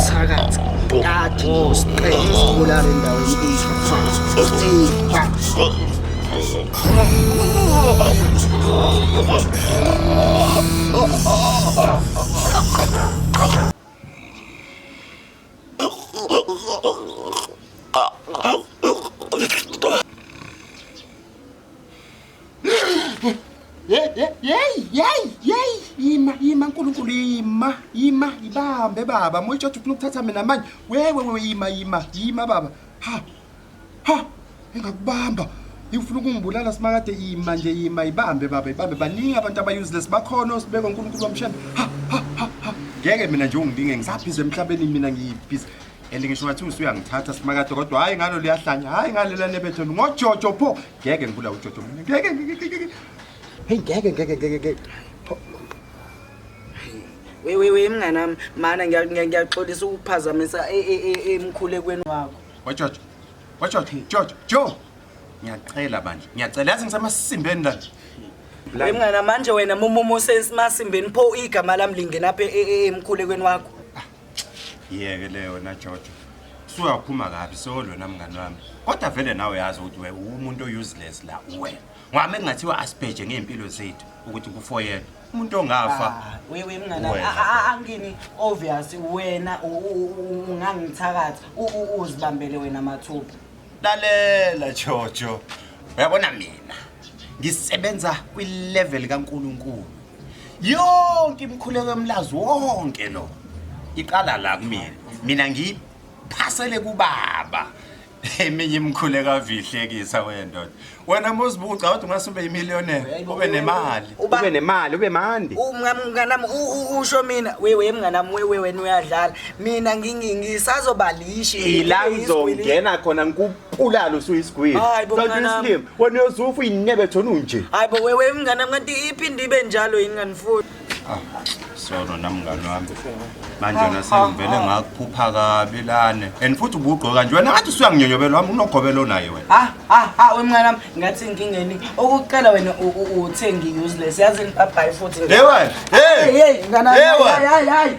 Mthakathi. Kade ngosiqeda sibulala endaweni Hey hey hey hey yima yima uNkulunkulu yima yima ibambe baba moyitsho ufuna ukuthatha mina manje wewe we yima yima yima baba ha ha engakubamba ifuna ukungibulala simakade yima nje yima ibambe baba ibambe baningi abantu aba useless bakhona osibeka uNkulunkulu wamshembe ha ha ha ha ngeke mina nje ungidinge ngisabhizi emhlabeni mina ngiyibhizi and ngisho ngathi usuyangithatha simakade kodwa hhayi ngalo liyahlanya hhayi ngalela nebethoni ngojojo pho ngeke ngibulawe ujojo mina ngeke ngeke hey ngeke ngeke ngeke ngeke We we we mnganami mana ngiyaxolisa ukuphazamisa e, e, e, emkhulekweni wakho. Wajojo wajojo jojo jo ngiyacela bandla ngiyacela yazi ngisemasimbeni la We mngana manje wena mumumu sesimasimbeni pho igama lami lingenapha emkhulekweni wakho. Yeke leyo na Jojo. Suyaphuma kabi solo na mngani wami. Kodwa vele nawe yazi ukuthi we umuntu useless la uwena. Ngoba mekungathiwa asibheje ngempilo zethu ukuthi kufoyelwe. Umuntu ongafa. Ah, we we mngani wami, angini obvious wena ungangithakatha uzibambele wena mathupha. Lalela Jojo. Uyabona mina ngisebenza kwi level kaNkuluNkulu. Yonke imikhuleko yomlazi wonke lo iqala la kumina. Mina ngiyiphasele kubaba. Eminye imikhuleko avihlekisa wendoda. Wena muzibuca kodwa ungase ube yimillionaire, ube nemali. Ube nemali, ube mandi. Mnganami usho mina we we mnganami we we wena uyadlala. Mina ngisazobalisha. Ila ngizongena khona ngikubulala usuyisigwili. Hayi bo Kanti mnganami. uyisilima, wena uyozufa uyinebethona unje. Hayi bo wewe mnganami kanti iphinde ibe njalo yini nganifuni. Ah, sono namngani wami. Manje wena sengivele ngakuphupha kabi lana. And futhi ubugqoka nje wena ngathi usuyanginyonyobela wami unogobelo naye wena. Ha ha ha we mnganami ngathi ngingeni. Okuqala wena uthe ngi useless yazi ngibhabhayi futhi. Hey wena. Hey Hey. hey mnganami. Hey, wena. Hayi hayi.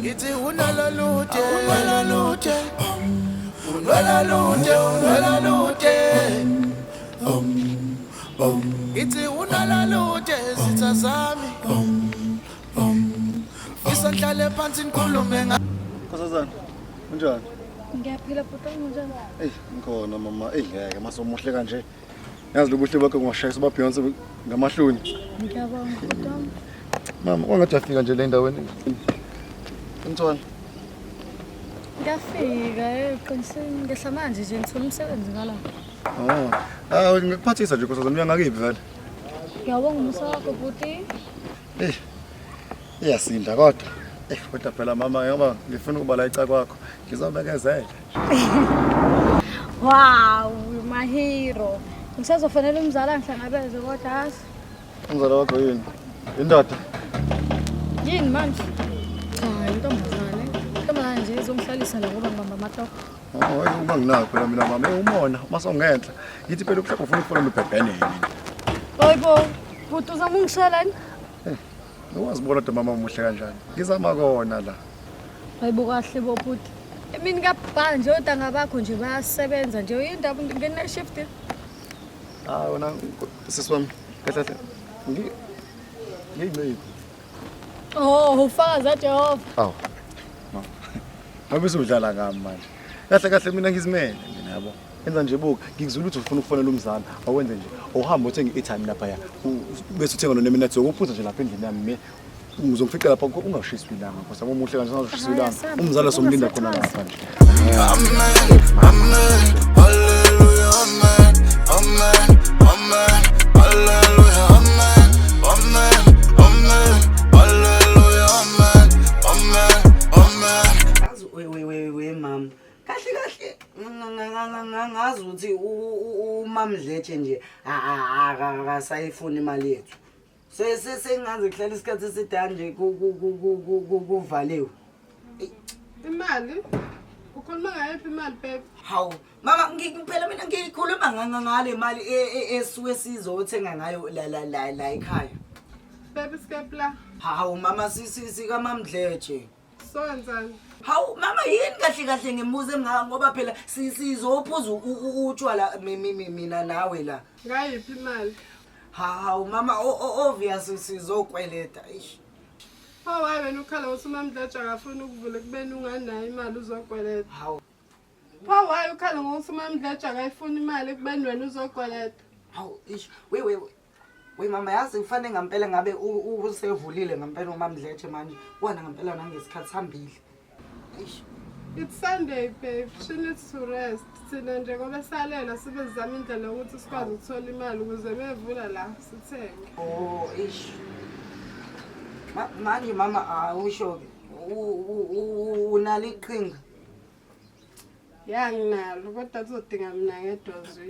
Ngithi unaloluthe unaloluthe unaloluthe unaloluthe Ngithi unaloluthe sitha sami Ngifisa ngihlale phansi ngikhulume nga Nkosazana, unjani? Ngiyaphila bhuti wami unjani? Eyi, ngikhona mama. Eyi ngeke mase umuhle kanje. Yazi lobuhle bakho ngwashayisa uba Beyonce ngamahloni. Ngiyabonga bhuti wami. Mama, wangathi uyafika nje le ndaweni. Mntwana, Ngiyafika eqinisweni ngehla manje nje ngithola umsebenzi ngala. oh. Ah, ngikuphathisa nje nkosazana uyangakiphi vele. Ngiyabonga umusa wakho bhuti. Eyi. Iyasinda kodwa. Eh, kodwa phela mama ngoba ngifuna ukuba la ica kwakho. Ngizobekezela. Wow, you're my hero. Ngisazofanele umzala ngihlangabeze kodwa yazi. Umzala wakho yini? Indoda. Yini manje? Cha, intombazane. Intombazane nje izongihlalisa la ngoba ngibamba amatoho. Oh, uma nginakho phela mina mama, eh, umona uma songenhla. Ngithi phela ubuhlungu ufuna ukufona nobhebhenene. Hayibo, bhuti uzama ungishela yini? Uwazibona kodwa mama umuhle kanjani? Ngizama kona la. Hayibo kahle bo bhuti. Emini kabha nje ontanga bakho nje bayasebenza nje uyindaba ngene shift. Ah wena sisi wami kahle kahle. Ngi ngiyinceku. Oh, ufakazi kaJehova. Awu. Ma. Ngabe usudlala ngami manje. Kahle kahle mina ngizimele mina yabo. Enza nje buka ngikuzwile ukuthi ufuna ukufonela umzala awenze nje awuhambe uthenge i-airtime laphaya bese uthenga noneminetwork uphuza nje lapha endlini yami me ngizomfica lapha ungashiswi ilanga nkosi yami umuhle kanje ungashiswi ilanga umzala somlinda khona lapha nje. Amen, amen, hallelujah, amen, amen, amen, hallelujah, amen, amen, amen, hallelujah, amen, amen, amen. Yazi we we we we mama. Kahle kahle ngazi ukuthi uMamdletshe nje akasayifuni imali yethu. Sengaze kuhlala isikhathi eside kanje kuvaliwe. Imali? Ukhuluma ngayiphi imali babe? Hawu, mama phela mina ngikhuluma ngale mali esuke sizothenga ngayo la la la la ekhaya. Baby skepla. Hawu mama sikaMamdletshe. Soyenzani? Hawu mama yini kahle kahle ngemibuzo emingaka ngoba phela sizophuza utshwala mina nawe la. Ngayiphi imali? Hawu mama obvious sizokweleta. Eish. Pho waye wena ukhala ngokuthi uMamdletshe akafuni ukuvula ekubeni unganayo imali uzokweleta. Hawu. Pho waye ukhala ngokuthi uMamdletshe akayifuni imali ekubeni wena uzokweleta. Hawu ish we we we mama yazi kufanele ngampela ngabe usevulile ngampela uMamdletshe manje. Wona ngampela nangesikhathi sambili. Eish. It's Sunday babe, she needs to rest. Thina nje ngoba salela sibe sizama indlela yokuthi sikwazi ukuthola imali ukuze bevula la sithenge. Oh ish. Manje mama awusho ke unalo iqhinga. Ya nginalo kodwa kuzodinga mina ngedwa zwi.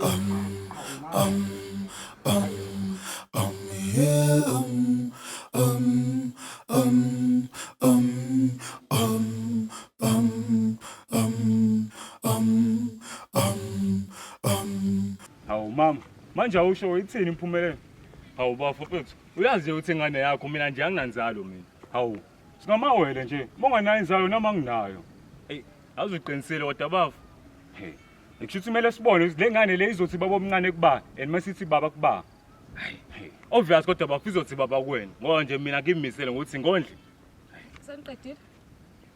Yeah, um, um, um, um, um, um, um, um, um. Hawu mama, manje awusho ithini impumelelo? Hawu bafo mfethu, uyazi ukuthi ingane yakho mina nje anginanzalo mina. Hawu, singamawele nje, uma unganayo inzalo noma anginayo. Eyi, yazi uqinisile kodwa bafo. Hey, kusho ukuthi kumele sibone ukuthi le ngane le izothi baba omncane kuba and masithi baba kuba. Hayi, hey, obvious kodwa bafo izothi baba kuwena ngoba nje mina ngimisele ngokuthi ngondle. Seniqedile?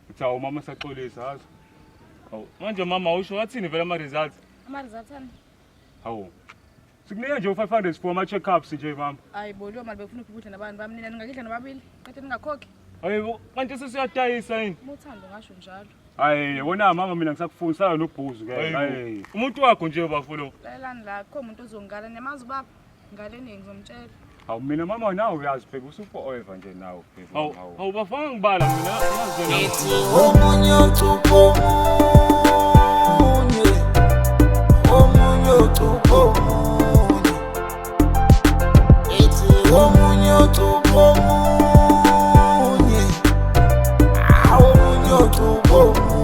Uthi hawu mama saxolisa yazi. Hawu, manje mama usho wathini vele ama results? Ama-results ani? Hawu. Sikunike nje u500 for ama check-ups nje mama. Hayi bo, leyo mali befuna ukudla nabantu bami nina ningakidla nobabili. Qede ningakhokhi. Hayibo, kanti sesiyadayisa yini? Uma uthanda ungasho njalo. Hayi, wena mama mina ngisakufuna sala nobhuzu ke. Hayi. Umuntu wakho nje bafo lo. Lalelani la, akukho umuntu ozongala niyamazi ubaba. Ngaleni ngizomtshela. Hawu mina mama nawe uyazi phela usuforever nje nawe phela. Hawu, hawu bafana ngibala mina yazi wena. Ngithi omunye ucupha omunye, omunye ucupha omunye. Ngithi omunye ucupha omunye, omunye ucupha omunye.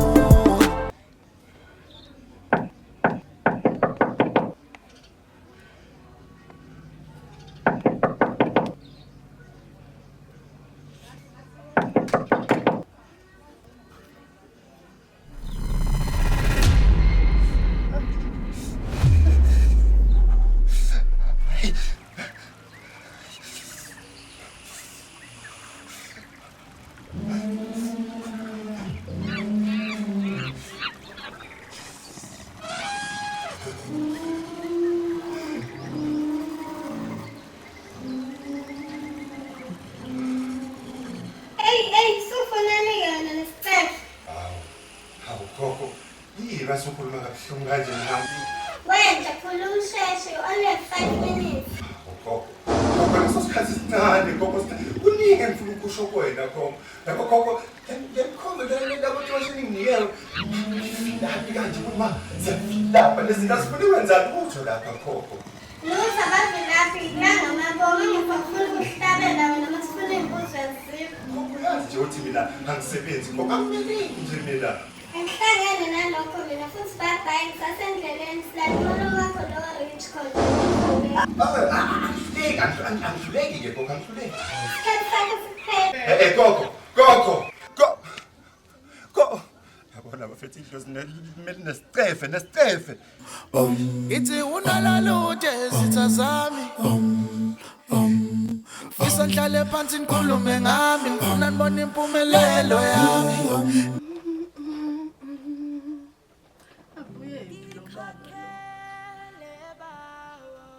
Ey ey sufunani yona lesicefe. Hawu gogo, yini basukhuluma kabuhlungu kanje nami? Wenja khuluma usheshe you only have 5 minutes. Hawu gogo, gogo leso sikhathi sincane gogo sincane. Kuningi engifuna ukusho kuwena gogo. Yabo gogo, lemikhombe labo nginike. Ngifilaphi kanje uma siyafilapha lezi asifuni kwenza lutho lapha gogo. Lutho abavilaphi nangamabomu ngifuna ukuhlabela wena masifuna iy'mbuzo azikho. Gogo uyazi nje ukuthi mina angisebenzi gogo, akumeleki nje mina. Angihlangene nalokho mina futhi bye bye ngisasendleleni silalimolo wakho lo rich khona. Angihluleki, angihluleki-ke gogo, angihluleki. Isikhathi sakho siphele. Eh gogo, gogo, go. Go. Yabona bafethu idlozi nesicefe, nesicefe. Ngithi unalalo zitha zami. Ngifisa nihlale phansi nikhulume ngami, ngifuna nibone impumelelo yami. Abuye phi lo baba lo?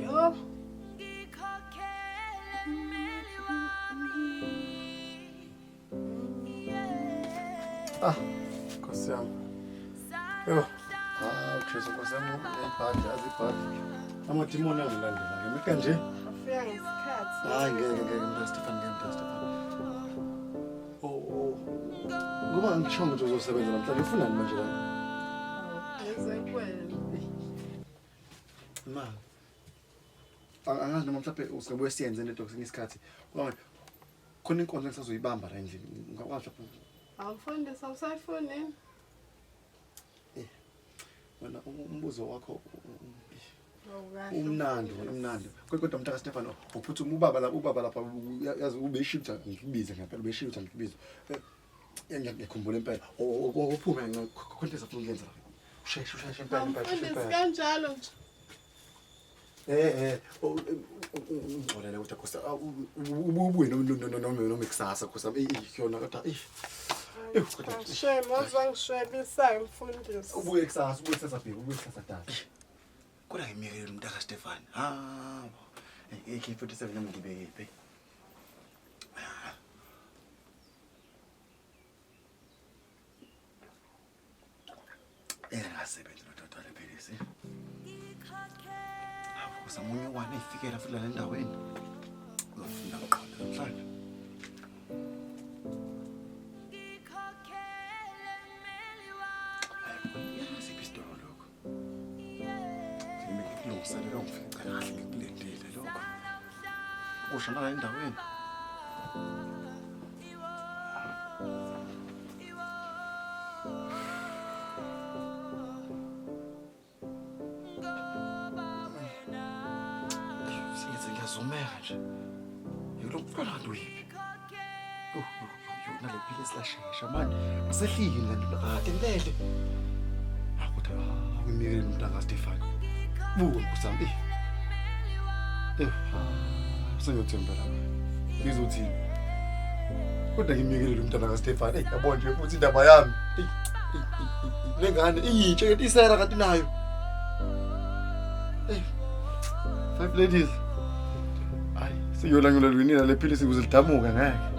Yo. Ah, Nkosi yami. Yo. Ah, Jesu Nkosi yami, ibhadi, yazi ibhadi. Amadimoni angilandela ngemika nje. Afika ngesikhathi. Hayi ngeke ngeke mntaka Stefan, ngeke mntaka Stefan. Oh, oh. Ngoba ngisho ukuthi uzosebenza namhlanje ufunani manje la? Ngize kuwena. Ma. Angazi noma mhlawumbe usingabuye siyenze lento kwesinye isikhathi. Ngoba Khona inkonzo engisazoyibamba la endlini. Ungakwazi lapho. Awufundisi awusayifuni yini? Wena umbuzo wakho Awukahle, umnandi wona umnandi. Kodwa mntaka Stefano uphuthuma ubaba lapha ubaba lapha yazi ubeshifta ngikubize ngempela ubeshifta ngikubize. Ngiyakhumbula impela. Uphume khona into esafuna ukuyenza la. Usheshe usheshe impela impela usheshe Awufundisi impela. kanjalo nje. Ungixolele kodwa Nkosi ubuye noma kusasa Nkosi yami yona kodwa eh kodwa Shame wazongishwebisayo mfundisi. ubuye kusasa ubuye kusasa bheki ubuye kusasa dala. Kodwa ngimyekele lo mntaka Stefan. Habo. AK47 nami ngibekephi? Engasebenzi lo dodwa lephilisi. Hawu, kusamunye wane ifikela futhi la endaweni. Uzofunda uqonda namhlanje. Siphi isitolo lokho? Ngilungiselele ngifice kahle ngikulindile lokho. Kusho la endaweni. Sengithi ngiyazumeka nje. Yilo mfana kanti uyiphi? Yo yo yo nale philisi lashesha manje. Asehlile le nto kade ngilele. Ah kodwa ngimyekele umntaka Stefan. Buka Nkosi yami. Eh. Sengiyothembela. Ngizothini? Kodwa ngimyekele lo mntana kaStefan. Ey yabo nje futhi indaba yami. Ey le ngane iyintshe kanti isera kanti nayo. Ey. Five ladies. Ayi siyolanyulwa lwini le philisi ukuze lidamuke ngeke.